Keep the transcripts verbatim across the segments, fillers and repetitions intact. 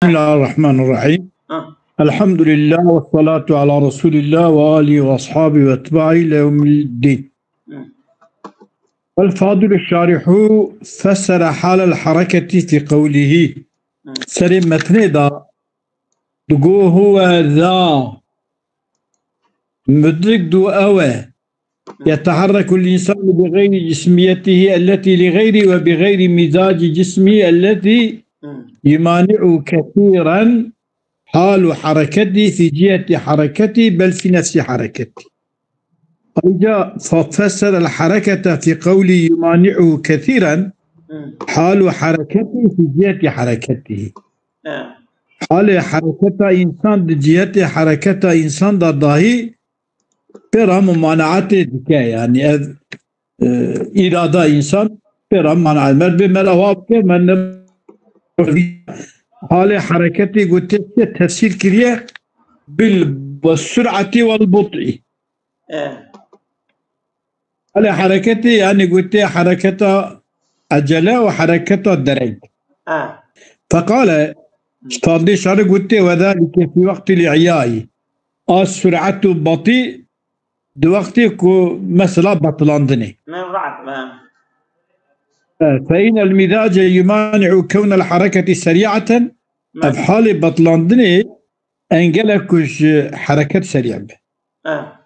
بسم الله الرحمن الرحيم. الحمد لله والصلاة على رسول الله وآله وأصحابه وأتباعه إلى يوم الدين. والفاضل الشارح فسر حال الحركة في قوله. Serê metnê de digo هو ذا. مدرك دو أوى. يتحرك الإنسان بغير جسميته التي لغيره وبغير مزاج جسمه الذي يمانعه كثيرا حال حركته في جهة حركته بل في نفس حركته. Ayrıca ففسر الحركة في قوله يمانعه كثيرا حال حركته في جهة حركته. Halê hereketa însan di cihetê hereketa însan de dahî pê re mumaneatê dike. Yani ev, e, îrada însan pê re mumaneat. Mer bê mer ewa bike, mer ne halê hereketê gotiye tefsîr kiriye bil sur'ati wal but'i. Halê hereketê, yani gotiye hereketa ecele û hereketa dereng. Feqale, standê şarî gotiye, وذلك في وقت الإعياء. A sur'at û batî di wextê ku mesela betlandinê. Min rat me. E, فإن المزاج يمانع كون الحركة سريعة. Ev halê betlandinê engel e ku ji hereket serî be.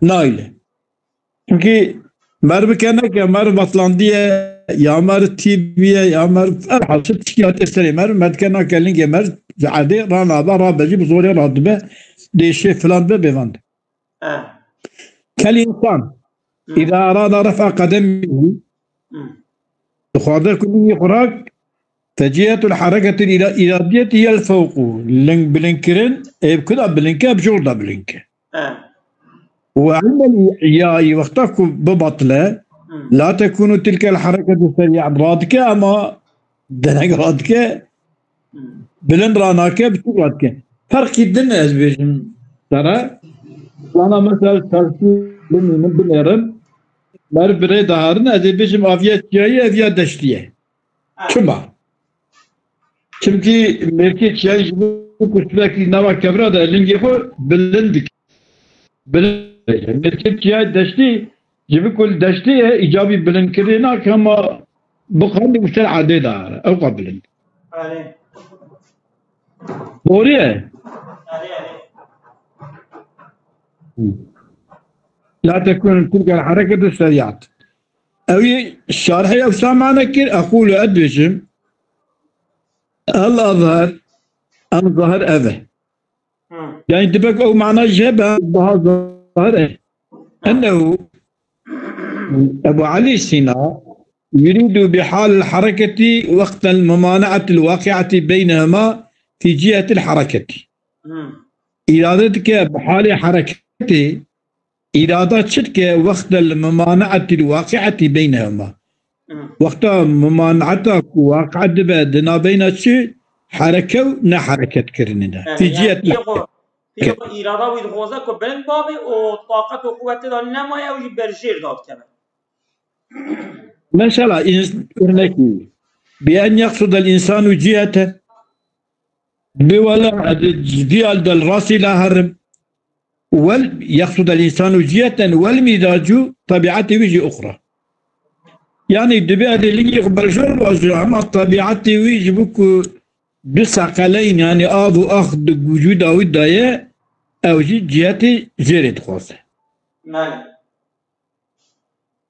Nayle. Çimkî mer bike neke, mer betlandiye, ya mer tîbiye, ya mer her hal çi tişkî hate serê mer, mer dike nake lingê mer ji erdê ranabe, rabe jî bi zorê radibe, dêşê filan be bêvan de. Kel însan, îza erada ref'a qedemî, dixwaze ku lingê xwe rak, فجهة الحركة الإرادية هي الفوق. Ling, bilindkirin, ê bi ku de bilind ke, bi jor de bilind ke. Ve indel i'yayî, wexta ku bibatile, la tekunu tilkel hereketu serî'en, radike, ama dereng radike, bilind ranake, biçûk radike. Ferqî din ez bêjim sere. Zana mesela tersî bimînim, binêrim. Mer birê daharin, ez ê bêjim aviya çiyayî, eviya deştî ye. Çima? Çimkî mêrkê çiyayî ji bo ku şirekî nava kevra de lingê xwe bilind dike. Bilind dike. Mêrkê çiyayê deştî, ji bo ku li deştê ye, îcabî bilindkirinê nake, hema biqandî û ser erdê dare. Ew qas bilind. Erê. Doğru ye. Erê, erê. La tekun tilkel hereketu serî'at. Ew yê şarhê ew sa mane kir, eqûlu, ez dibêjim, el azher, em zahir ev e. Yani dibe ku ew mana jî hebe, daha zahir e. Ennehu Ebu Elî Sîna yurîdu bi halil hereketî wextel mumanaetil waqi'etî beynehuma fî cihetil hereketî. Îrade dike bi halê hereketê, îrada çi dike wextel mumanaetil waqi'etî beynehuma. Wexta mumanaeta ku waqi dibe di nabeyna çi hereke û ne hereketkirinê de. Fî cihet ne. Îrada wî dixwaze ku bilind babe û taqet û quwetê de nemaye, ew jî berjêr dadikeve. Mesela, ins-, örnekî, bi en yeqsudel însanu ciheten, bi wela, ez vî al del rastî la herim, wel yeqsudel însanu ciheten, wel mîzacu, tebîetê wî jî uxra. Yani, dibe ez ê lingê xwe berjor bajim, ama tebîetê wî ji bo ku bi seqeleyn, yani av û ax di wicûda wî de ye, ew jî cihetê jêrê dixwaze.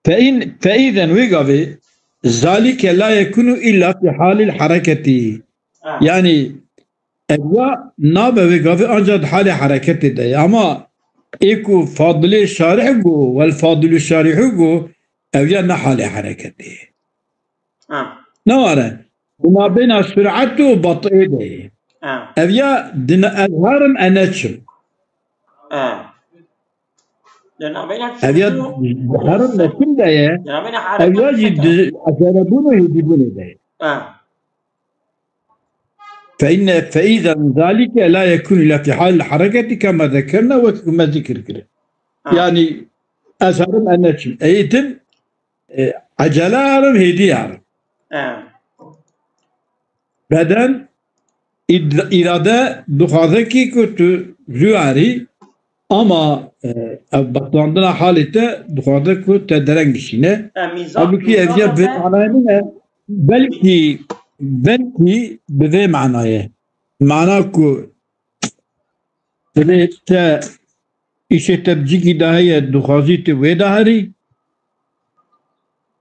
Fe in, fe îzen wê gavê, zalike la yekunu illa fi halil hereketî. Yani, ev ya nabe wê gavê ancak di halê hereketê de ye. Ama ê ku fadilê şarih go, wel fadilu şarihu go, ev ya ne halê hereketê ye. Ne ware. Di nabeyna surat û bat'ê de ye. Ev ya di ne-, ez herim, e neçim. Ev ya di herim neçim de ye. Ev ya jî di ecelebûn û hêdîbûnê de ye. Fe inne, fe îzen zalike la yekûnû illa fî halil hereketî kema zekerna, wek ku me zikir kirin. Yani ez herim, e neçim. Ê din, e, ecele herim, hêdî herim. Beden, Îd-, îrade dixwaze kî ku tu zû herî, ama, e, ev betlandina halê te dixwaze ku te dereng bişîne. E, mîzan, Halbûkî ev mîzan ya vê te manayê min e, belkî, belkî bi vê manayê. Mana ku divê te îşê te bi cîkî de heye, dixwazî tu wê de herî.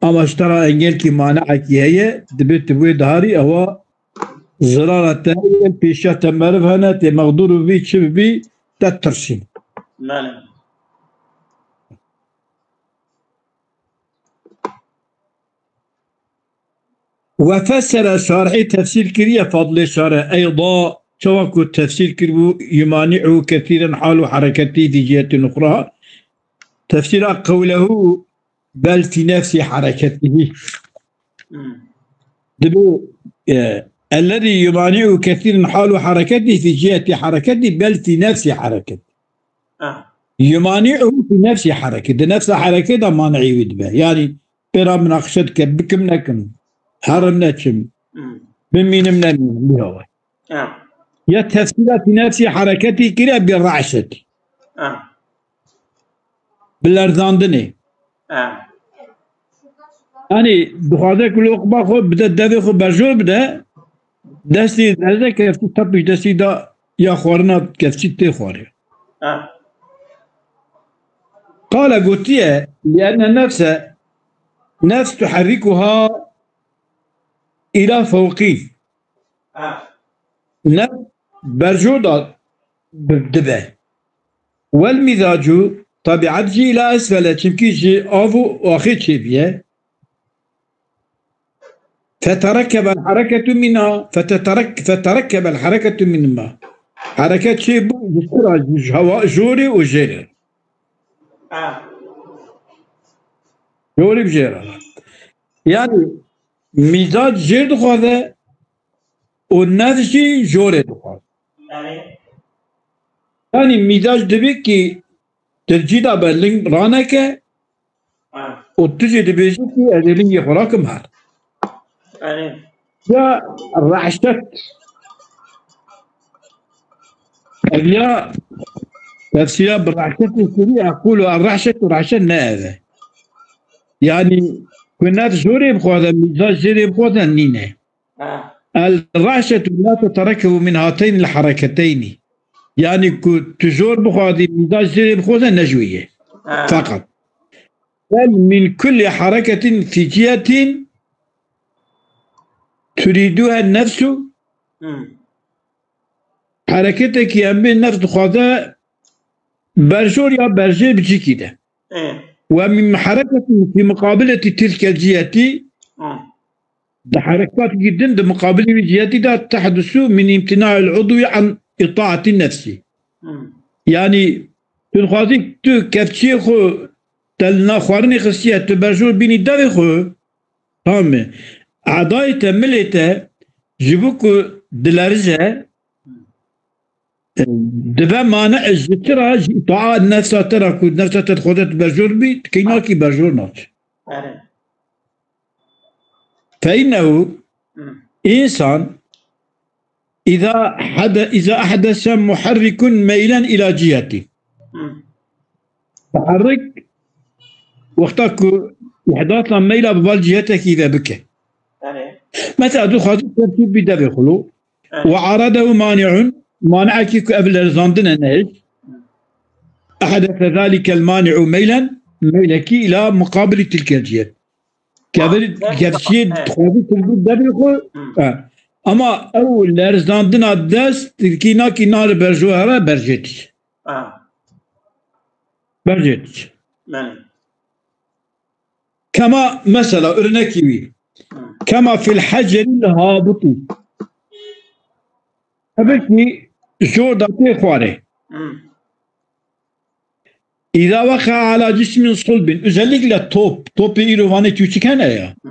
Ama ji te re engelkî, maneekî heye, dibê tu wê de herî, ewa zirara te heye, pêşiya te meriv hene, tê mexdûr bibî, çi bibî, te tirsîn. Belê. Ve fesere, şarhî tefsîr kiriye, Fadlê Şare, eyda, çawa ku tefsîr kiribû, yumani'u kesiren halu hareketî fî cihetin uxra. Tefsîra qewlehu bel fî nefsî hareketihî. Hmm. Dibê, e, ellezî yumani'u kesiren halu hareketî fî ciheti hareketî bel fî nefsî hareket. Ah. Yumani'u fî nefsî hareket. Di nefsa hareket de maneî wî dibe. Yani pê re minaqişe dike, bikim nekim, herim neçim, Hmm. bimînim nemînim, bi haway. Ah. Ya tefsîra fî nefsî hareketî kiriye bi ra'şetî. Ah. Bi lerzandinê. Em. Yanî dixwaze ku loqma xwe bide devê xwe berjor bide, destî derze kevçî tepîş destî da ya xwarina kevçî tê xwarê. Em. Qale gotiye, li'enne nefse, nefs tuherrikuha ila fewqî. Em. Nefs berjor da bi-, dibe. Wel mizacu, tabiat jî ila esfele, çimkî ji av û axê çêbiye. Feterekkebel hareketu minha, feteterek-, feterekkebel hareketu minha. Hareket çêbû, ji xwe re, ji hewa, jorê û jêrê. Ah. Jorê bi jêrê. Yani, mizac jêr dixwaze, û nefs jî jorê dixwaz. Erê. Yanî mîzac dibê kî di cî de be ling raneke Ha. û tu jî dibêjî kî ez ê lingê xwe rakim her. Erê. Ya rehşet. Ev ya tefsîra bi rehşetê kirî, eqûlu er rehşet û rehşet ne ev e. Yanî ku nefs jorê bixwaze, mîzac jêrê bixwaze nîne. Ha. El rehşetu la teterekebu min hateyn el hareketeynî. Yanî ku tu jor bixwazî, mîzac jêrê bixwaze ne ji wê ye. Ha. Feqet. Bel min kulli hareketin fi cihetin turiduha nefsu. Hmm. Hereketekî em bê nefs dixwaze berjor ya berjêr bi cîkî de. Ê. Ve min hareketin fi muqabileti tilkel ciheti. Hı. Di herekatî din di muqabilî wî cihetî de tehdusu min îmtînail udwî an îtaetî nefsî. Hmm. Yanî tu dixwazî tu kevçiyê xwe te li nav xwarinê xistiye, tu berjor bînî devê xwe, tamam e. Edayê te, milê te ji bo ku dilerije, dibe mane ji çi re, ji îtaat nefsa te re, ku nefsa te dixwaze tu berjor bî, tu key nakî, berjor naçî. Erê. Fe innehu, Hmm. însan, îza hede-, îza ehdese muherrikun meylen ila ciheti. Hmm. Muherrik, wexta ku îhdasa meyla bi val cihetekî ve bike. Erê. Mesela, tu dixwazî tevkî bî devê xwe lo. Erê. Ve aradehu mani'un, mani'ekî ku ev lerzandin e nehêj. Hmm. Ehdese zalikel mani'u meylen, meylekî ila muqabilî tilkel cihet. Kevir, Ha, kevçiyê ha. dixwazî tu bî devê xwe. Hmm. Ha. Ama ew lerzandina dest, tirkî nakî nare berjo here, berjêtî. Ha. Berjêtî. Belê. Kema mesela, örnekî wî. Hmm. Kema fil heceril habitî. Tabii ki jor da tê xwarê. Hmm. Îza weqa ala cismin sulbin. Özellikle top. Topê îro vanê tûçik hene ya. Hı.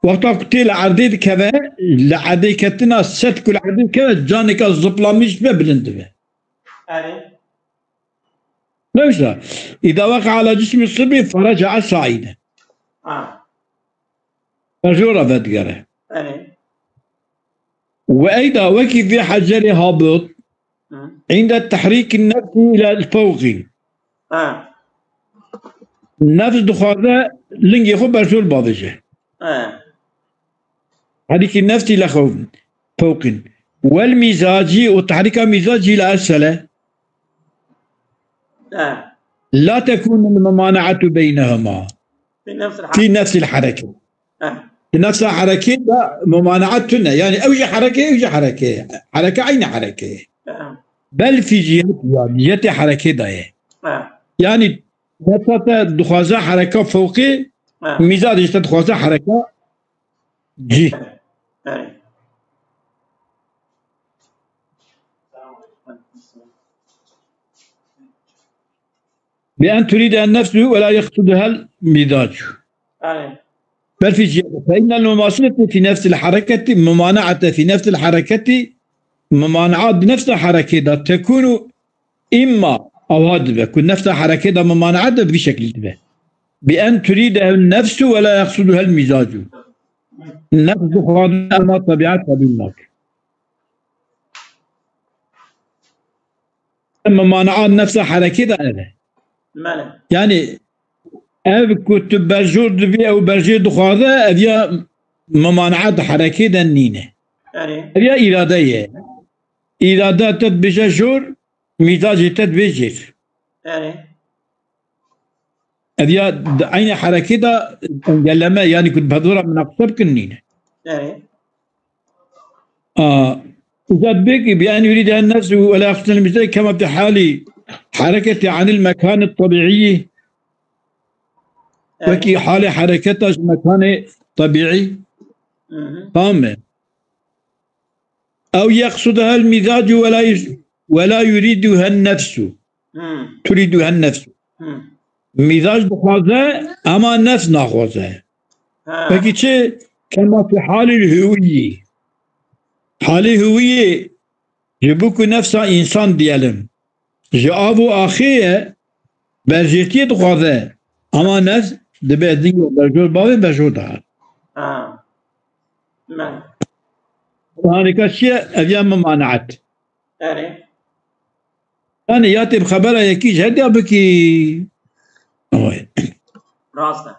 Wexta ku tê li erdê dikeve, li erdê ketina, sed ku li erdê dikeve, caneka zıplamış ve bilind dibe. Erê. Ne wisa? Îza weqa ala cismin sulbin feraca saide. Ha. Berjora vedigere. Erê. Ve eyda wekî vê hecerê habit, Hı. Inde tehrîkî nefsî ila fewqî. Ha. Nefs dixwaze lingê xwe berjor bavêje. Ha. Tehrîkî nefsî ila xew-, fewqîn. Wel mîzacî û tehrîka mîzacî ila esfele. Ha. La tekûnul mumanaetu beynehuma. Fi nefsil Fi hareket. Nefsil hareket. Ha. Di nefsa herekê de mumaneat tune. Yani ew jî herekê, ew jî herekê. Hereke aynı herekê. Ha. Bel fi cihet, ya cihetê herekê de ye. Ha. Yani nefsa te dixwaze hereka fewqê, Ha. Mîza de işte dixwaze hereka cî. Evet. Bi en turîde nefsu ve la yeqsuduhel mîzacu. Evet. Bel fi cihet. Fe innel mumasilete fi nefsil hareketi, mumaneate fi nefsil hareketi, mumaneat bi nefsa harekê de tekunu imma, awha dibe, ku nefsa harekê de mumaneat de bi vî şeklî dibe. Bi en turîde nefsu ve la yeqsuduhel mîzacu. Nefs dixwaze ama tebiat qebîl nake. Mumanaa nefsa herekê de ev e. Mele. Yani ev ku tu berjor dibî, ew berjê dixwaze, ev ya mumanaa di herekê de nîne. Erê. Ev ya îrade ye. Îrade te dibêje jor, mîzacê te dibê jêr. Erê. Ev ya di eynê herekê de engelleme, yani ku bi dora minaqişe bikin nîne. Erê. A, îcat bê ki bi en yurîde nefsu ve la yaqsudul mizaj kema fi halî hareketi anil mekanî tabiî. Erê. Wekî halê hereketa ji mekanê tabiî. Hı hı. Tamam mı? Ew yeqsuduhel mizacu ve la yus-, ve la yuriduhen nefsu. Hmm. Turiduhen nefsu. Hmm. Mizac dixwaze, ama nefs naxwaze. Ha. Peki çi? Kema fi halil hüviyi. Halê hüviyê ji bo ku nefsa însan diyelim. Ji av û axê ye, berjêtiyê dixwaze. Ama nefs dibe dingê berjor bavê berjor daha. Ha. Me. Harika çi ye? Ev ya mumaneat. Erê. Yani ya tê bi xebera yekî ji her diya bikî. Oy. Rast e.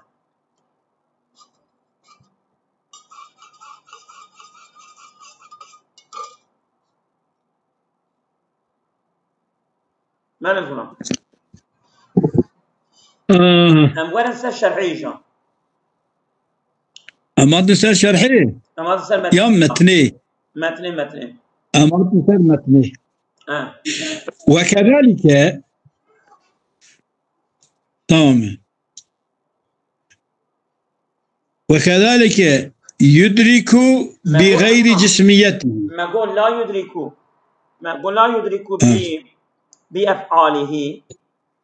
Mele zûna. Ee. Em werin ser şerhê îja. Em hatin ser şerhê? Em hatin ser metnê. Ya metnê. Metnê, metnê. Em hatin ser metnê. Ha. Ve kezalike, tamam. Ve kezalike yudriku bi gayri cismiyeti. Me got la yudriku. Me got la yudriku bi, bi ef'alihi.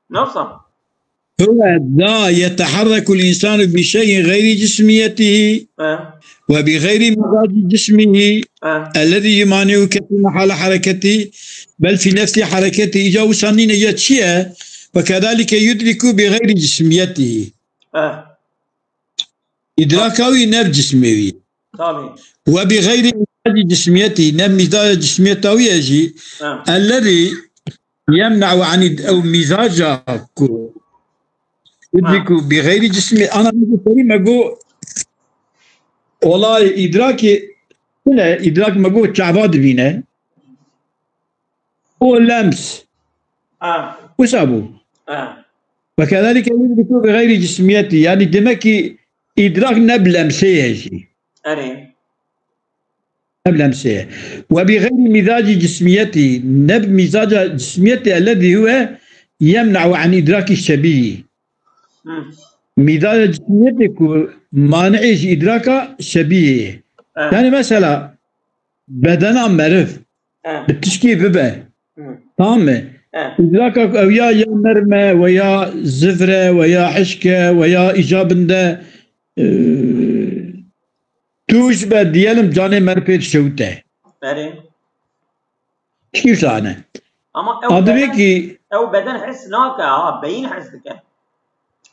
Nasıl? Huve la yeteharrekul insanu bi şeyin gayri cismiyetihi. Ha. Ve bi gayri mizaci cismihi. Ha. Ellezî yumani'u kesî mehala hareketi. Bel fi nefsi hareketi. Îca wisa nîne ya çi ye? Ve kezalike yudriku bi gayri cismiyetihi. Ha. Îdraka wî ne bi cismê wî. Tabii. Ve bi gayri mizacî cismiyetî, ne mîzaca cismiyeta wî ye jî. Ha. Ellezî yemne'u anî, ew mîzaca ku. Ha. Yudriku bi gayri cismi, ana me got serî me got olay îdrakê, ne, îdrak me got çava dibîne. O lems. Ha. Wisa bû. Ha. Ve kezalike yudriku bi gayri cismiyeti. Yani demek ki idrak ne bi lemsê ye jî. Erê. Ne bi lemsê ye. Ve bi gayri mizaci cismiyeti. Ne bi mizaca cismiyeti ellezî huve yemne'u an idraki şebîhi. Hı. Mizaca cismiyeti ku mani'ê ji idraka şebîhê ye. Evet. Yani mesela bedena meriv He. Bi tişkî bibe. Hı. Tamam mı? He. Îdraka ku ew ya, ya nerm e, ve ya zifr e, ve ya hişk e, ve ya îcabin de, e, tûj be, diyelim canê me pê dişewite. Berê. Tişkî wisa hene. Ama ew A, divê beden, ki ew beden his nake ha, beyin his dike.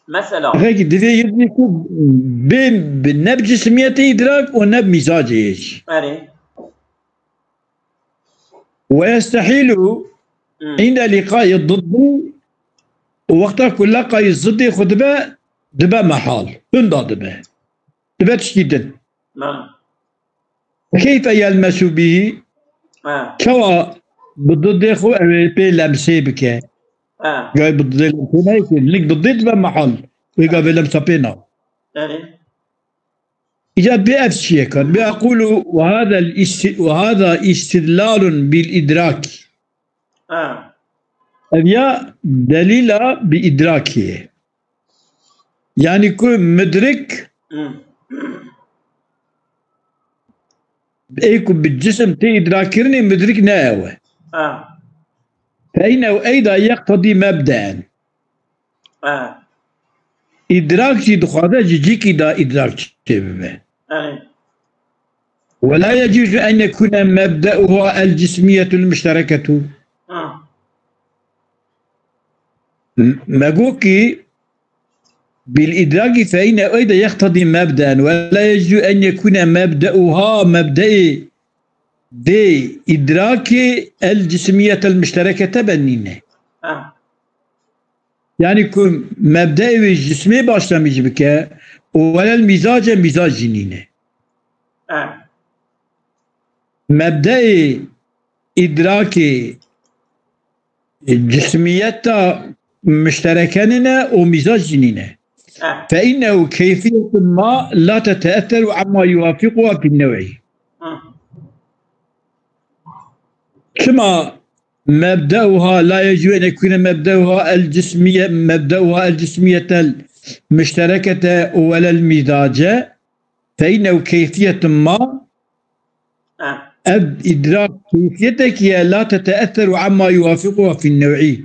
Mesela. Peki, divê yek ku bê bi, ne bi cismiyetê îdrak û ne bi mizacê yê jî. Erê. Ve yestehîlu Hmm. inde lîqayî ziddi, û wexta ku leqayî zidê xwe dibe, dibe mehal. Hinda dibe. Dibe tiştî din. Belê. Keyfe yelmesu bihî, Ha. Çawa bi didê xwe ew ê pê lemsê bike? Ha. Gay bi didê lemsê nayê ki, nik didê dibe mehal. Wê gavê lemsa pê na. Belê. Îca bê ev çiyê kan. Bê aqulu ve hada îsti-, ve hada istidlalun bil idrak. Ha. Ev ya delîla bi idrakê ye. Yani ku midrik Hmm. ê ku bi cisim tê îdrakkirinê midrik ne ew e. Ha. Fe innehu eyda yeqtedî mebdeen. Ha. Îdrak jî dixwaze ji cîkî da îdrak çêbibe. Belê. Ve la yecuzu en yekune mebdeuha el cismiyetul muştereketu. Ha. M-, me got ki bil idraki fe inne eyda yeqtedî mebdeen ve la yecuzu en yekune mebdeuha mebdeê vê idrakê el cismiyetel muşterekete be nîne. Ha. Yani ku mebdeê wê cismê başlemîş bike û welel mîzace mîzac jî nîne. Ha. Mebdeê îdrakê cismiyeta muştereke nîne û mîzac jî nîne. Ha. Fe innehu keyfiyetun ma la teteetheru amma yuwafiquha fin nev'i. Ha. Çima mebdeuha la yecuzu en yekune mebdeuha el cismiye, mebdeuha el cismiyetel muşterekete welel mîzace, fe innehu keyfiyetun ma, Ha. Ev idrak keyfiyetekî ye la teteetheru amma yuwafiquha fin nev'i.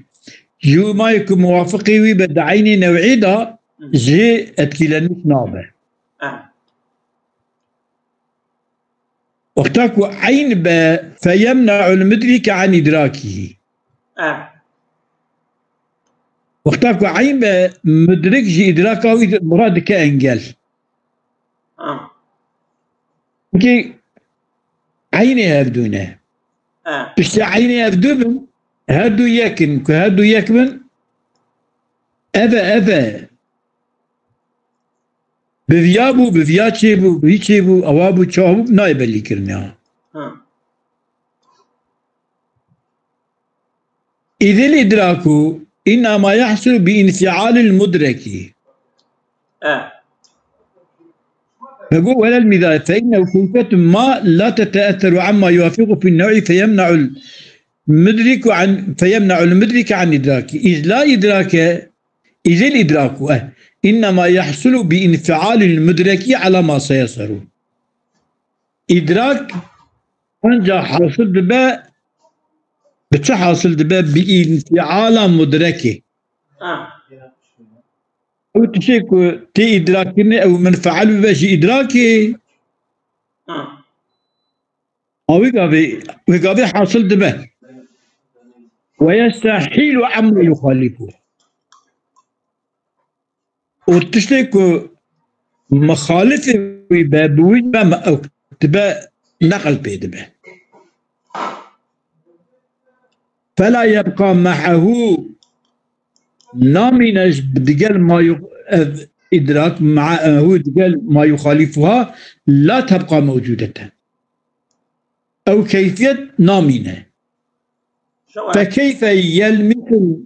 Ji mayê ku muwafiqê wî be di eynê nev'ê de Hı. jê etkîlenmiş nabe. Ha. Wexta ku eyn be, feyemne'ul mudrike an idrakî. Eh. Wexta ku eyn be, mudrik ji îdraka wî murad dike engel. Ah. Çünkü eynê hevdû ne. Eh. Piştî eynê hevdû bin, her du yek in. Ku her du yek bin, ev e, ev e. Bi viya bû, bi viya çêbû, bi vî çêbû, ewa bû, çawa bû, nayê belîkirin ya. Ha. Îzil îdraku înnema yehsulu bi înfialil mudrekî. E. Ve got, "Welel mîzaj, fe innehu keyfiyetun ma la teteetheru amma yuwafiqu fin nev'i feyemne'ul mudriku an, feyemne'ul mudrike an idraki. Îz la idrake, îzil idraku, eh, înnema yehsulu bi înfialil mudrekî ala ma seyeseru." Îdrak ancak hasil dibe, bi çi hasil dibe? Bi înfiala mudrekê. Ha. Ew tiştê ku tê îdrakkirinê ew minfial bibe ji îdrakê. Ha. A wî gavê, wî gavê hasil dibe. Ve yestehîlu amma yuxalifu. Û tiştê ku mixalifê wî be, bi wî be, me-, ew dibe, neqil pê dibe. Fela yebqa me'ehu, namîne ji digel ma yu-, ev îdrak, me'ehu digel ma yuxalifuha, la tebqa mewcudeten. Ew keyfiyet namîne. Şewa. Fekeyfe yelmisul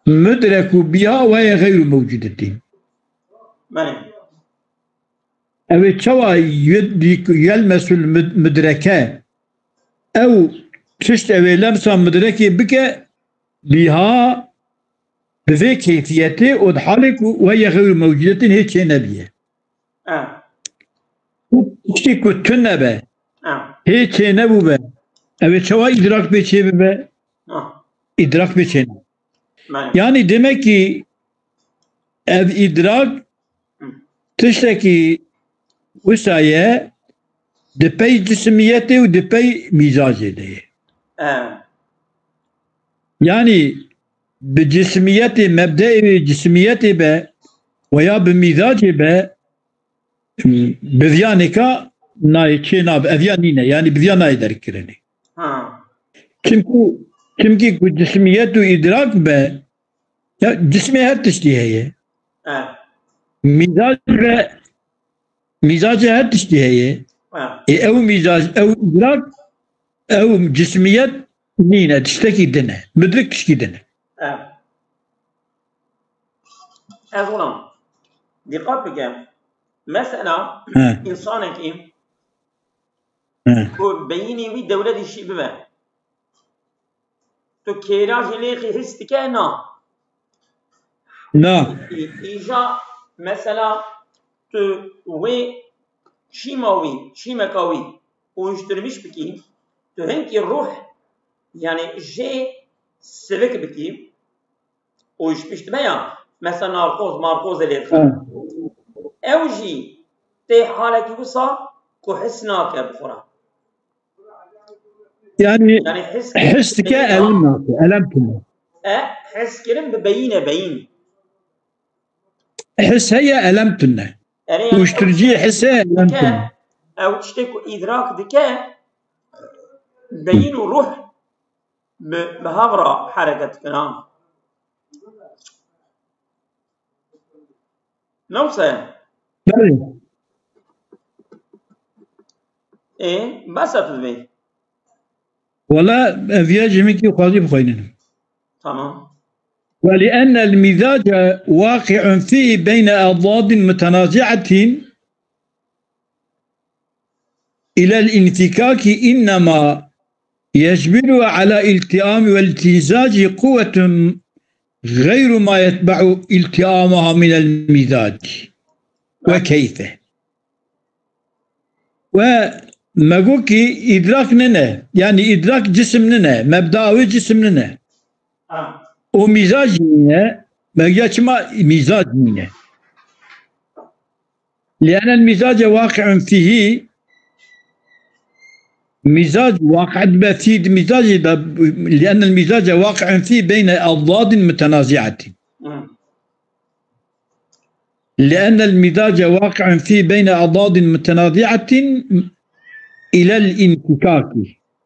mudreku biha ve ye xeyru mewcudetin. Belê. Ew ê çawa yud-, yelmesul mud-, mudreke, ew tişt ew ê lemsa mudrekê bike, biha, bi vê keyfiyetê û di halê ku ve ye xeyru mewcudetin hê çê nebiye. Ah. Tiştê ku tune be, Ah. hê çê nebûbe, ew ê çawa îdrak pê çê bibe? Ah. Îdrak pê çê ne. Belê. Yani demek ki ev îdrak Hı. tiştekî wisa ye, di pey cisimiyetê û di pey mîzacê de ye. Eh. Yani bi cisimiyetê, mebdeê wê cisimiyetê be, veya bi mîzacê be, bi viya nêka nayê çê nabe, ev ya nîne, yani bi viya nayê derkirinê. Ha. Çimkî, çimkî ku cismiyet û îdrak be, ya cismê her tiştî heye. E. Mîzac ve, mîzacê her tiştî heye. E. Ê ew mîzac, ew îdrak, ew cismiyet nîne, tiştekî din e. Midrik tişkî din e. E. Ez ona dîqat bike. Mesela, He. Însanekî He. ku beyînê wî dewletê şî bibe. Tu kêra jî lê xî his dike na? Na. Î-, îja mesela tu wê çîma wî, çîmeka wî uyuşturmuş bikî, tu hinkî ruh, yani jê sivik bikî, uyuşmuş dibe ya, mesela narkoz, markoz lê dixe. Hı. Ew jî tê halekî wisa ku his nake bi xwe re. Yani Yani his, his dike, elem nake, elem tune. E, his kirin bi beyîn e, beyîn. His heye, elem tune. Erê, yani Uyuşturucu his heye, elem dike, tune. Ew tiştê ku îdrak dike, beyîn û ruh bi, bi hev re hereket dikin, ha. Ne wisa ye? Belê. Ê, bes e tu dibê. Wala, ev ya ji min kî xwazî bixwînin. Tamam. ولأن المزاج واقع فيه بين أضداد متنازعة إلى الانفكاك، إنما يجبرها على الالتئام والامتزاج قوة غير ما يتبع التئامها من المزاج. وكيف؟ We me got kî îdrak nine, yani îdrak cisim nine, mebda wê cisim nine. Ha. O mîzac nine, me ya çima mîzac nine? لأن المزاج واقع فيه، mîzac waqi dibe fî di mîzacê de, لأن المزاج واقع فيه بين أضداد متنازعة. Hı. لأن المزاج واقع فيه بين أضداد متنازعة إلى الانفكاك.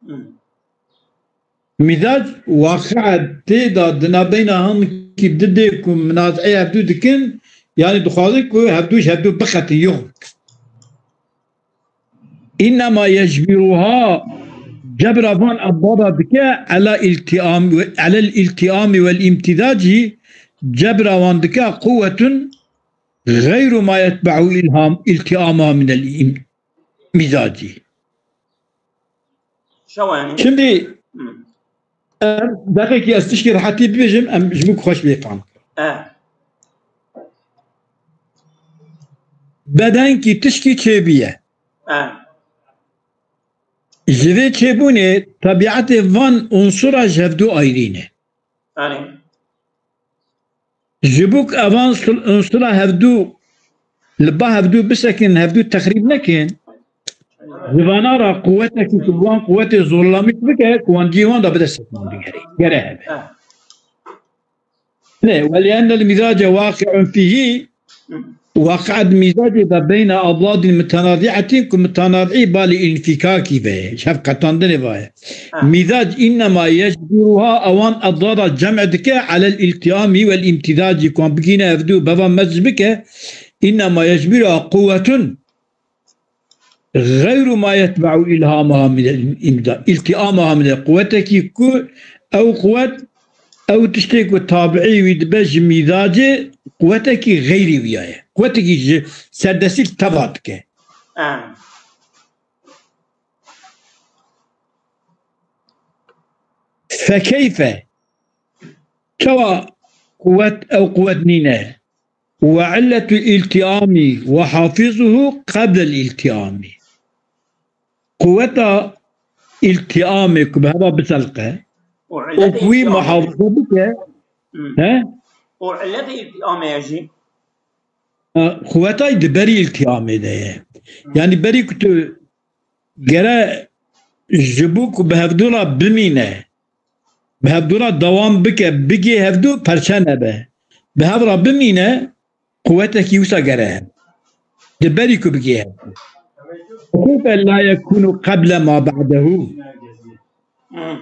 Hı. Mîzac waqia tê de di navbeyna hinkî du dê ku minazeyê hevdû dikin, yanî dixwazin ku hevdû ji hevdû bixetin yox. إنما يجبرها، cebra van ebbada dike, على الالتئام، على الالتئام والامتزاج، cebra wan dike, قوة غير ما يتبع الهام، التئامها من الامتزاج. Şewa yani. Şimdi, Hı. Em, deqekî ez tişkî rehetî bibêjim, em ji min xweş bê fam. E. Beden kî tişkî çêbûye. E. Ji vê çêbûnê tebiatê van unsura ji hevdû ayrî ne. Erê. Ji bo ku evan sul-, unsura hevdû li ba hevdû bisekin, hevdû texrîb nekin, ji vana re quwetekî ku wan quwetê zorlamî bike, ku wan cihê wan de bide sekinî digere, gere hebe. Ne, ولأن المزاج واقع فيه، waqia di mîzacê de بين أضداد متنازعة، ku mutanazî balî înfîkakî ve, ji hev qetandinê ve ye. Ha. Mîzac إنما يجبرها، ewan eddada cem dike, على الالتئام والامتزاج، ku wan bigîne hevdû, bi hev mezc bike, إنما يجبرها قوة غير ما يتبع إلهامها من الامتزاج، التئامها من، quwetekî ku ew quwet, ew tiştê ku tabiî wî dibe ji mîzacê, quwetekî xeyrî wî ye. Quwetekî ji serdestî teva dike. Ha. فكيف؟ Çawa quwet, ew quwet nîne? وعلة الالتئام وحافظه قبل الالتئام. Quweta îltîamê ku bi heva biselqe, û û ku wî îltîamê muhafaza bike, Hı. He? Û illetê îltîamê ye jî. E, quwetay di berî îltîamê de ye. Hı. Yani berî ku tu gere ji bo ku bi hevdû re bimîne, bi hevdû re dewam bike, bigê hevdû perçe nebe. Bi hev re bimîne, quwetekî wisa gere hebe. Di berî ku bigê hevdû. Keyfe la yekûnû qeble ma be'dehu. Hı.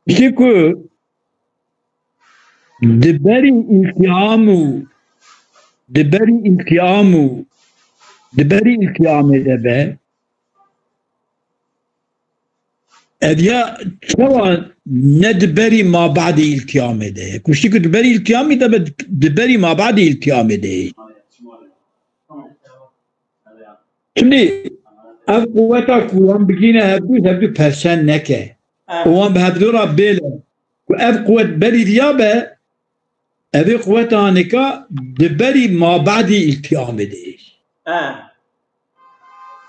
Piştî ku di berî îltiham û di berî îltiham û di berî îltihamê de be, ev ya çawa ne di berî mabadî îltihamê de ye? Kuştî ku di berî îltihamê de be, di berî mabadî îltihamê de ye. Şimdi ev quweta ku wan bigîne hevdû, hevdû persen neke. Û wan bi hevdû ra bêle. Ku ev quwet berî diya be, evê quweta nika di berî mabadî îltihamê de ye.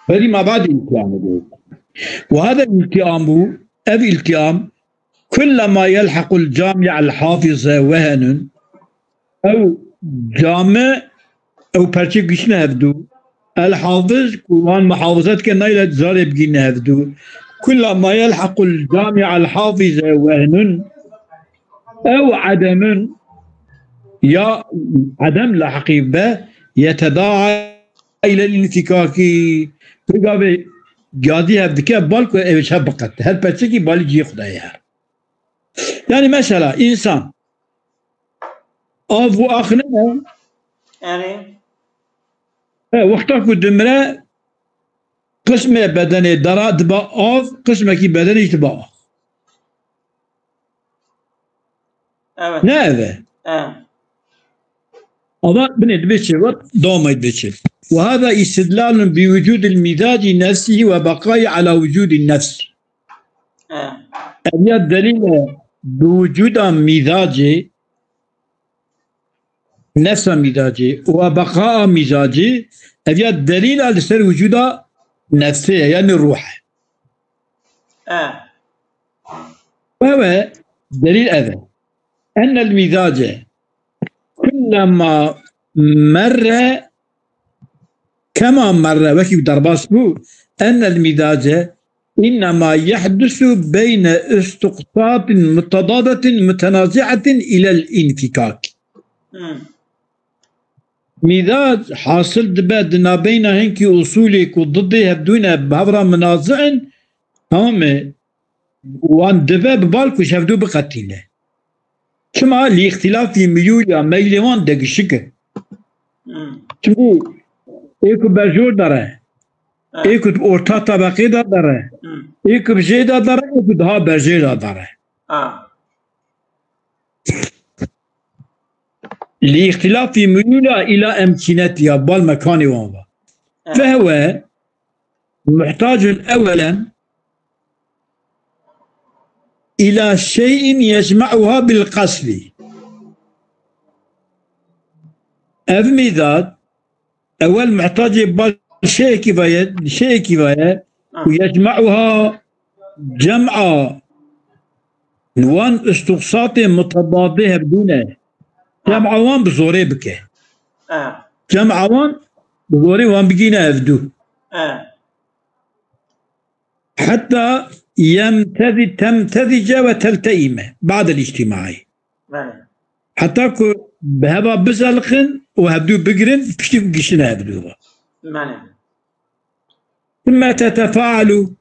Berî mabadî îltihamê de ye. Û hada îltiham bû, ev îltiham, kullema yelhequl cami'el hafize wehenun, ew cami, ew perçê gişine hevdû. El hafiz, ku wan muhafaza dike, nayla zarê bigîne hevdû. Kullema yelhequl cami'el hafize wehnun, ew edemun, ya edem lahiqî be, yetedaa ilel infikaki. Pêgavê gadî hev dike, bal ku ev çe biqet. Her perçekî balî cihê xwe de ye. Yani mesela insan av û ax ne? Erê. He, wexta ku dimire, qismê bedenê dara diba av, qismekî bedenê jî diba ax. Evet. Ne ev e? Evet. Ama binê dibê çi? Wet dawamay dibê çi? Ve hada istidlalun bi wucudil mizaci nefsihi ve baqai ala wucudin nefs. He. Ev ya delîl e bi wucuda mîzacê, nefsa mîzacê û beqaa mîzacê, ev ya delîl e li ser wucuda nefsê ye, yani ruh e. He. Ew e, delîl ev e. Ennel mîzace kullema merre, kema merre, wekî derbas bû, ennel mîzace innema yehdusu beyne istuqsatin mutedadatin mutenaziatin ilel infikak. Hmm. Mîzac hasil dibe di nabeyna hinkî usulê ku didê hevdû ne bi hev re minazi in, tamam e? Wan dibe bi bal ku ji hevdû biqetîne. Çima? Li îxtilafî miyûl ya meylê wan degişik e. Hmm. Çimkî ê ku berjor dare, Ha. Ê ku di orta tebeqê de dare, Hmm. Ê ku bi jê de dare, ê ku daha berjê de dare. Ha. Li îxtilafî miyûla îla emkînetî ya bal mekanê wan ve. Evet. Fehwe muhtacun ewelen ila şeyin yecma'uha bil qasri. Ev mîzad ewel muhtacê bal şeyekî ve ye, şeyekî ve ye Ha. û yecma'uha cem'a wan istuqsatê mutebadê hevdû ne. Cem'a wan bi zorê bike. Ha. Cem'a wan bi zorê wan bigîne hevdû. Ha. Heta yemtezi-, temtezice ve telteime ba'del îctimai. Belê. Heta ku bi heva bizeliqin û hevdû bigirin, piştî ku gişine hevdû ve. Belê. Thumma tetefaalu,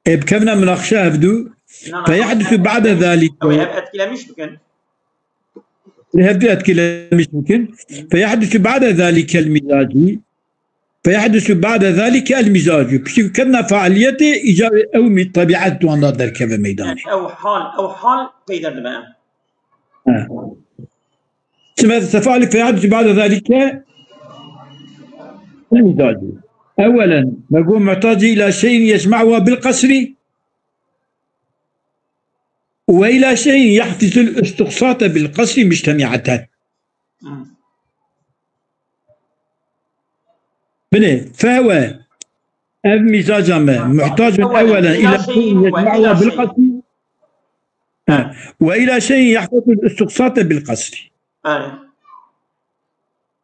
ê bikevine minaqişe hevdû, Na, na, feyehdusu ev, ba'de ev, zalike. Ev etkilemiş bikin. Hevdû etkilemiş bikin. Feyehdusu ba'de zalikel mizaci. Feyehdusu ba'de zalike el mizacu. Piştî ku ketine faaliyetê, îcarê ew mî-, tebiet di wan de derkeve meydanê. Ew hal, ew hal peyder dibe. He. Çima tefali feyehdusu ba'de zalike el mizacu. Ewelen, me got muhtacî ila şeyin yecma'uha bil qasri. Ve ila şeyin yahfisul istuqsate bil qasri mujtemiaten. Hmm. Binê, fehwe, ev mîzaca me, Ha, muhtacun fehwe, ewelen ila ila şeyin şeyin ve yecma'uha ila bil şeyin. Qasri. Ha, ve ila şeyin yahfisul istuqsate bil qasri. Evet.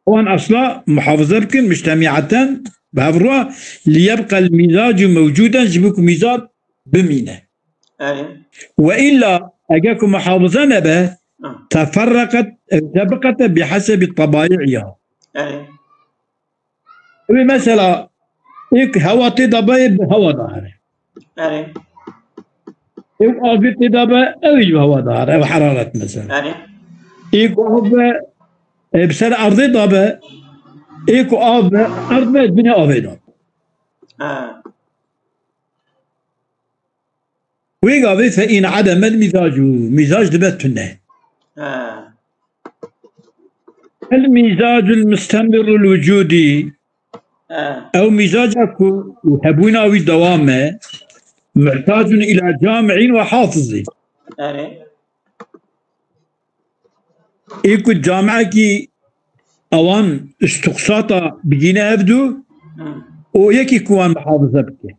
Wan asla muhafaza bikin, mujtemiaten, bi hev re, li yebqel mîzacu mewcuden, ji bo ku mîzad bimîne. Erê. Ve illa, eger ku muhafaza nebe, Ha. teferreqet, ew tebiqete bi hesebi tebayi'iha. Erê. Ew mesela, ê ku hewa tê de be, bi hewa de here. Erê. Ê ku agir tê de be, ew jî bi hewa dihare, ew heraret mesela. Yanî? Ê ku av be, e, bi ser erdê de be, ê ku av be, erd be, binê avê de be. Ha. Wê gavê fe in ademel mîzacu, mîzac dibe tune. Ha. El mîzacul mustemirul wucudî. Ha. Ew mîzaca ku hebûna wî dewam e, muhtacun ila cami'in ve hafizî. Erê. Ê ku cami'ekî ewan istuqsata bigîne hevdu, hmm, û yekî ku wan muhafize bike.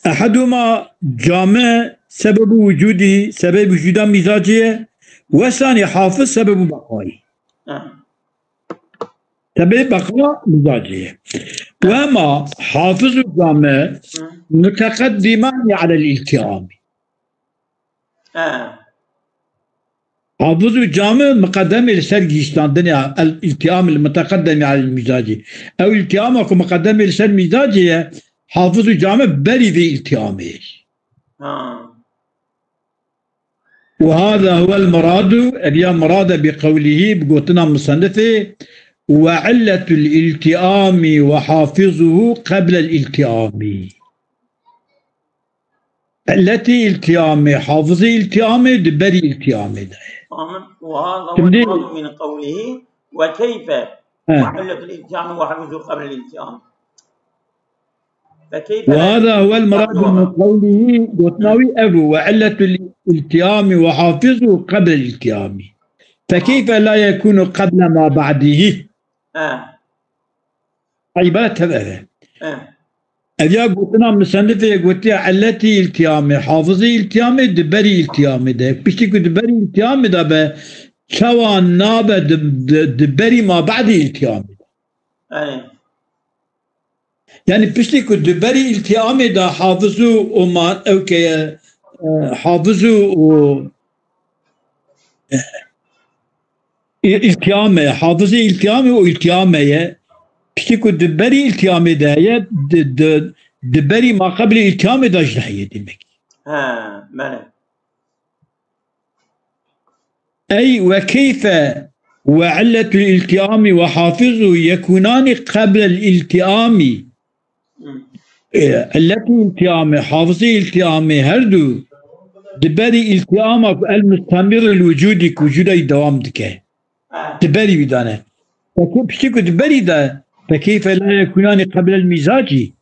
Eheduma cami sebebu wucudî, sebeb wucuda mîzacê ye, wesanî hafiz sebebu beqayî. Ha. Sebeb beqa mîzacê ye. Wema hafiz û cami muteqeddimanî alel iltiami. Ha. Hafiz û cami miqedemê li ser gihîştandinê, el iltiam li muteqedemî alel mîzacî. Ew iltiama ku miqedemê li ser mîzacê ye, hafiz û cami berî vê iltiamê ye. Ha. Ve hâzâ huvel muradu, ev ya murad e bi qewlihî, bi gotina musennifê, ve illetul iltiami ve hafizuhu qeblel iltiami. Illetî iltiamê, hafizê iltiamê di berî iltiamê de ye. Tamam. Ve hâzâ huvel muradu min qewlihî ve keyfe, he, ve illetul iltiami ve hafizuhu qeblel iltiami. Ve keyfe la yekûnu qablehu ma ba'dihi. Ve hâzâ huvel muradu min qewlihî, gotina wî ev bû, ve illetul iltiami ve hafizuhu qeblel iltiami. Fe keyfe la yekûnu qable ma ba'dihi. Ha. Îbaret tev ev e. Ha. Ev ya gotina musennifê gotiye illetî iltiamê, hafizê iltiamê di berî iltiamê de. Piştî ku di berî iltiamê de be, çawa nabe di, di, di berî ma ba'dî iltiamê de. Erê. Yani piştî ku di berî îltîamê de hafiz û, û ma-, ew ke ye, e, hafiz û, û, e, î-, îltîame, hafizê îltîame û îltîame ye. Piştî ku di berî îltîamê de ye, di, di, di berî ma qeblê îltîamê de jî heye demek. Ha, belê. Ey ve keyfe ve illetul iltiami ve hafizu yekunani qeblel iltiami. E, illetî iltiami, hafizî iltiami her du di berî iltiama ku el mustemir il wucudî ku wucuda yî dewam dike. Di berî wî de ne. Peki piştî ku di berî de, fe keyfe la yekunani qeblel mîzacî?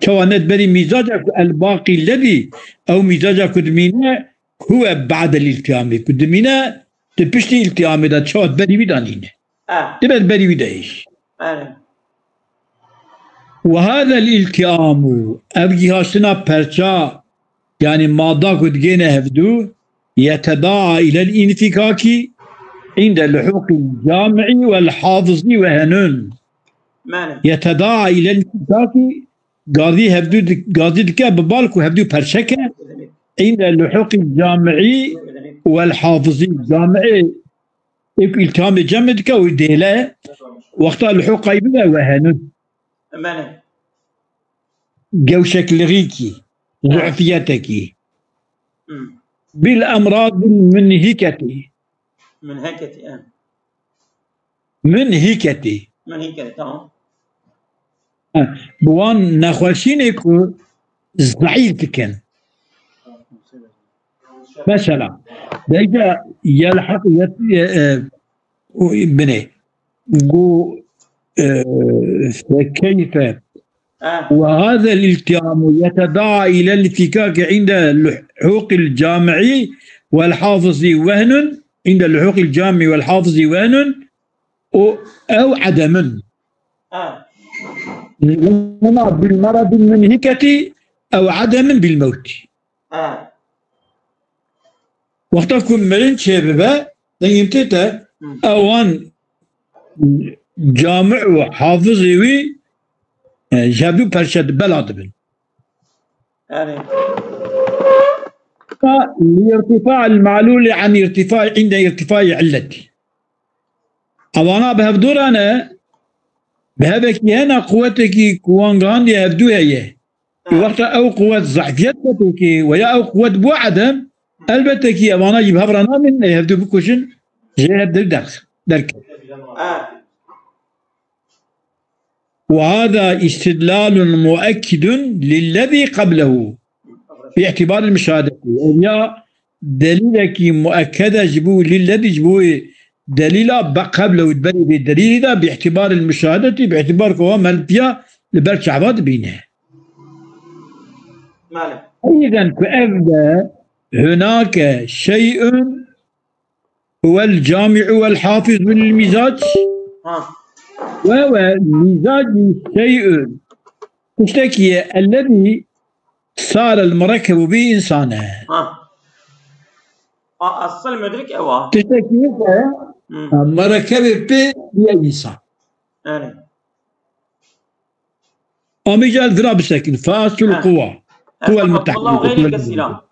Çawa ne di berî mîzaca ku el baqî lebî, ew mîzaca ku dimîne, huwe ba'del îltîamê, ku dimîne, di piştî îltîamê de, çawa di berî wî de nîne. Ah. Dibe di berî wî de hêj. Erê. Ve hadel îltîamu, ev gihaştina perça, yanî mada ku digêne hevdu, yetedaa ilel înfîkakî, inde luhûqî camî vel hafizî wehenun. Mane. Yetedaa ilel înfîkakî, gazî hevdû dik-, gazî dike bi bal ku hevdû perçe ke, inde luhûqî camî wel hafizî, camî ê ku îltîhamê cemê dike û dêle, wexta luhûqa wî bibe wehenûn. Mane. Gewşeklixîkî, zufîyetekî. Hmm. Bil emradil munhiketî. Munhiketî, e. Munhiketî. Munhiketî, tamam. He, bi wan nexweşînê ku zeîf dikin. Mesela, deyke yelheq yet-, e, e, binê. Gu, e, fekeyfe. Ah. Ve hazel iltiamu yetedaa ilel fikaki inde luhûqil camii vel hafizî wehnun, inde luhûqil camii vel hafizî wehnun, û ew edemin. Ha. Hema bil meradil munhiketî ew edemin bil mewtî. Ha. Wexta ku mirin çêbibe, dengê min tê te, hı, ewan camî û hafizê wî, e, ji hevdû perçe di bela dibin. Erê. Ka li irtifa'il ma'lûlî an irtifa, inde irtifa'î illetî. Evana bi hevdû re ne, bi hevekî hene quwetekî ku wan gihandiye hevdû heye. Wexta ew quwet zehfiyet xwe têkê, weya ew quwet bû edem, elbette kî evana jî bi hev re namîn, ê hevdu bikujin, jê hev der-, derx-, derket. Eh. وهذا استدلال مؤكد للذي قبله باعتبار المشاهدة. Ev ya delîlekî muekked e ji bo lillezî, ji bo delîla be qeblehu, berî vê delîlî de, bi îtîbaril muşahedetî, bi îtîbar ku wa melpiya li ber çava dibîne. Malê. Îzen ku ev de hunake şey'un huwel cami'u wel hafizun lil mizac. Ha. Ve ve mizacî şey'un. Tiştekî ye ellezî sarel murekkebu bi însane. Ha. A, asıl müdrik ewa. Tiştekî ye Hmm. murekkebê pê ye însan. Yani. Amî gel vira bisekin. Fasul Ha. quwa. Quwel Abdullah mutahhide. gayri kesîra.